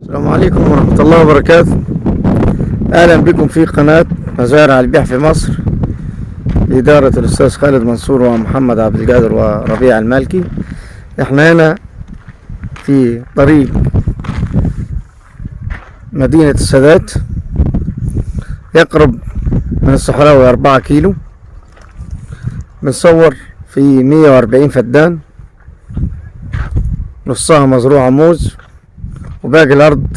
السلام عليكم ورحمة الله وبركاته. أهلا بكم في قناة مزارع البيع في مصر بإدارة الأستاذ خالد منصور ومحمد عبد القادر وربيع المالكي. احنا هنا في طريق مدينة السادات، يقرب من الصحراوي 4 كيلو. بنصور في 140 فدان، نصها مزروعة موز وباقي الأرض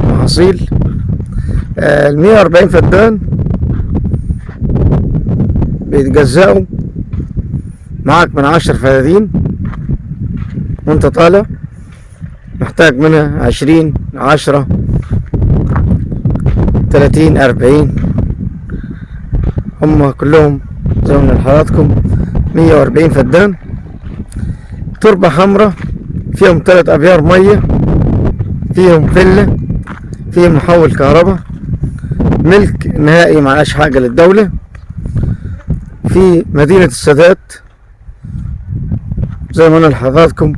محاصيل. 140 فدان بيتجزأوا معاك من 10 فدادين وانت طالع، محتاج منها 20 10 30 40، هم كلهم زي ما قلنا لحضراتكم 140 فدان. تربة حمراء، فيهم 3 أبيار مية، فيهم فلة، فيهم محول كهرباء، ملك نهائي معناش حاجة للدولة. في مدينة السادات زي ما قلنا لحضراتكم،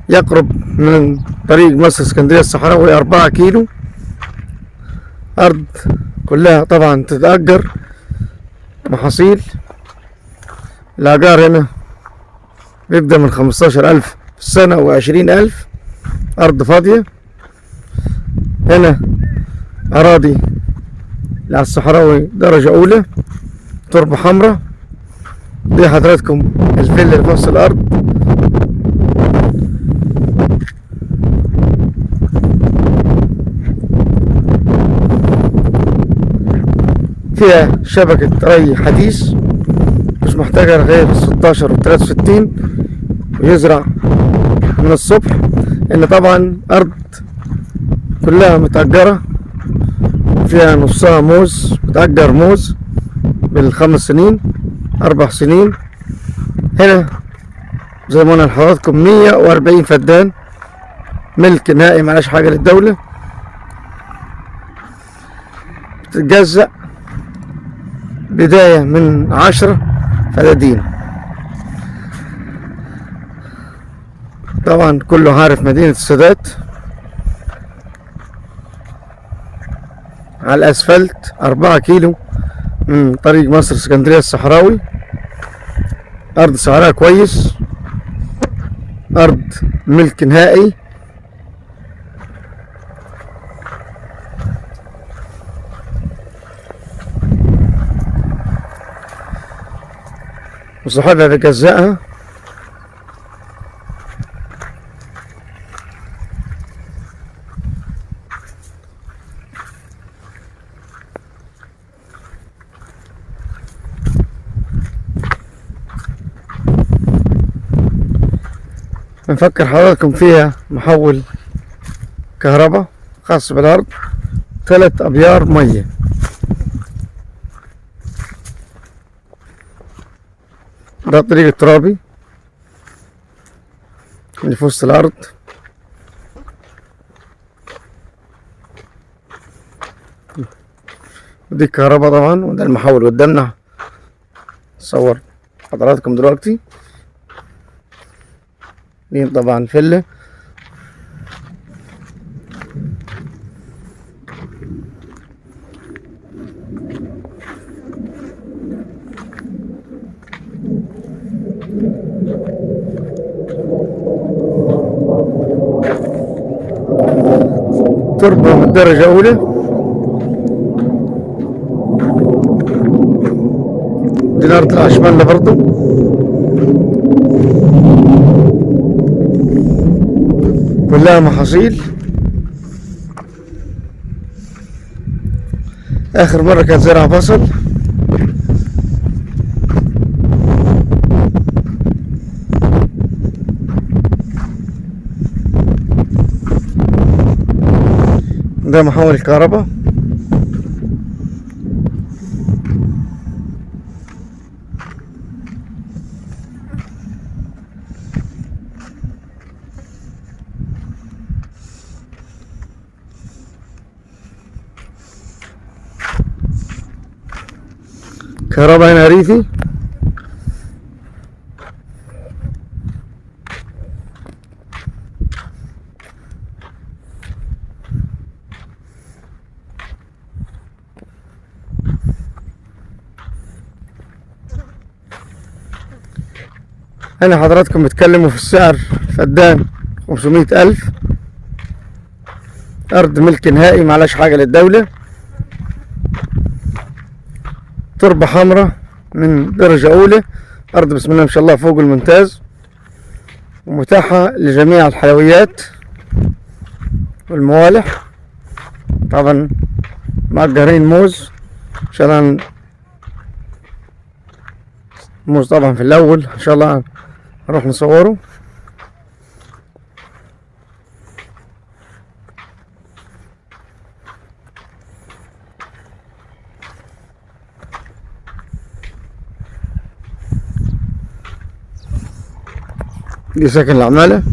يقرب من طريق مصر اسكندرية الصحراوي 4 كيلو. أرض كلها طبعا تتأجر محاصيل. الأجار هنا بيبدأ من 15,000 في السنة و20,000. أرض فاضية. هنا أراضي على الصحراوي درجة أولى، تربة حمراء. دي حضراتكم الفيلا اللي في نص الأرض. فيها شبكة ري حديث، مش محتاجة غير 16 و63، ويزرع من الصبح. إن طبعا أرض كلها متأجرة، فيها نصها موز، متأجر موز بال5 سنين 4 سنين. هنا زي ما قلنا لحضراتكم 140 فدان ملك نهائي معلاش حاجة للدولة. بتتجزأ بداية من 10 فدادين. طبعا كله عارف مدينة السادات، على الأسفلت 4 كيلو من طريق مصر اسكندرية الصحراوي. أرض سعرها كويس، أرض ملك نهائي. وصاحبها بيجزأها. بنفكر حضراتكم فيها محول كهرباء خاص بالأرض، 3 أبيار مية. ده الطريق الترابي اللي في وسط الأرض. ودي الكهرباء طبعا، وده المحول قدامنا، صور حضراتكم دلوقتي. دي طبعا فلة. تربة من درجة أولى. دي الأرض على شمالنا برضو. كلها محاصيل. آخر مرة كانت زرع بصل. ده محول الكهرباء. كهرباء هنا ريفي. هنا حضراتكم بتكلموا في السعر فدان 500,000، أرض ملك نهائي معلش حاجة للدولة، تربة حمراء من درجة أولى، أرض بسم الله ما شاء الله فوق الممتاز، ومتاحة لجميع الحلويات والموالح. طبعا مأجرين موز إن شاء الله، موز طبعا في الأول إن شاء الله نروح نصوره. دي سكن العمالة.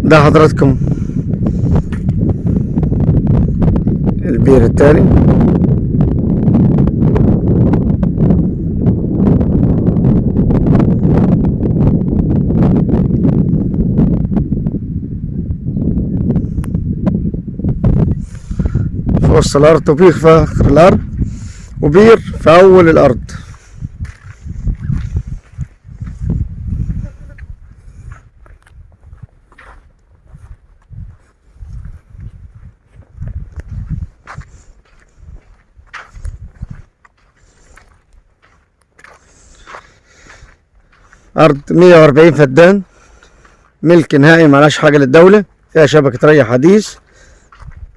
ده حضراتكم البير التاني. في وسط الأرض، وبير في آخر الأرض، وبير في أول الأرض. أرض 140 فدان، ملك نهائي معلهاش حاجة للدولة، فيها شبكة ري حديث،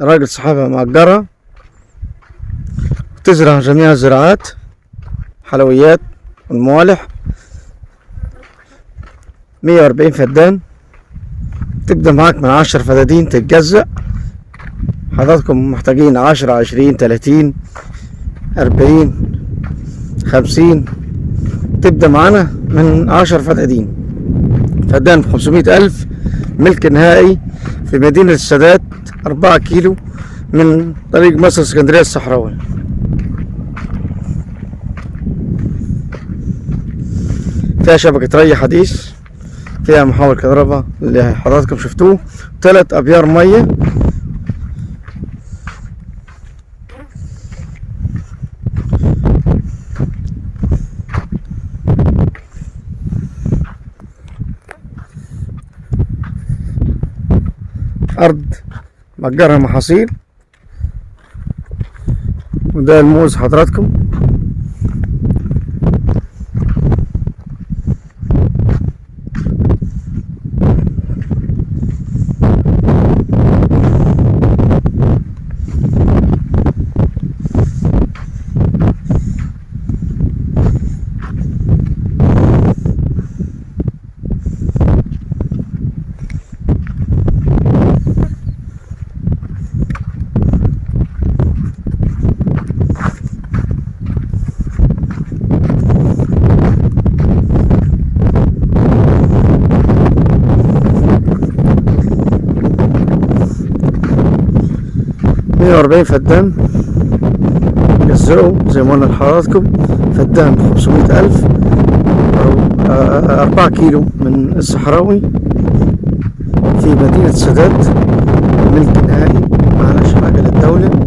راجل صاحبها مأجرها، تزرع جميع الزراعات، حلويات والموالح. 140 فدان، تبدأ معاك من 10 فدادين تتجزأ. حضراتكم محتاجين 10 20 30 40 50، تبدأ معانا من 10 فدادين. فدان ب500,000، ملك نهائي في مدينة السادات، 4 كيلو من طريق مصر اسكندرية الصحراوي. فيها شبكة ري حديث، فيها محول كهرباء اللي حضراتكم شفتوه، 3 أبيار مية. أرض مأجرها محاصيل. وده الموز حضراتكم. مية وأربعين فدان جزئوا زي ما قلنا لحضراتكم، فدان ب500,000، 4 كيلو من الصحراوي في مدينة السادات، ملك نهائي معلش حاجة للدولة.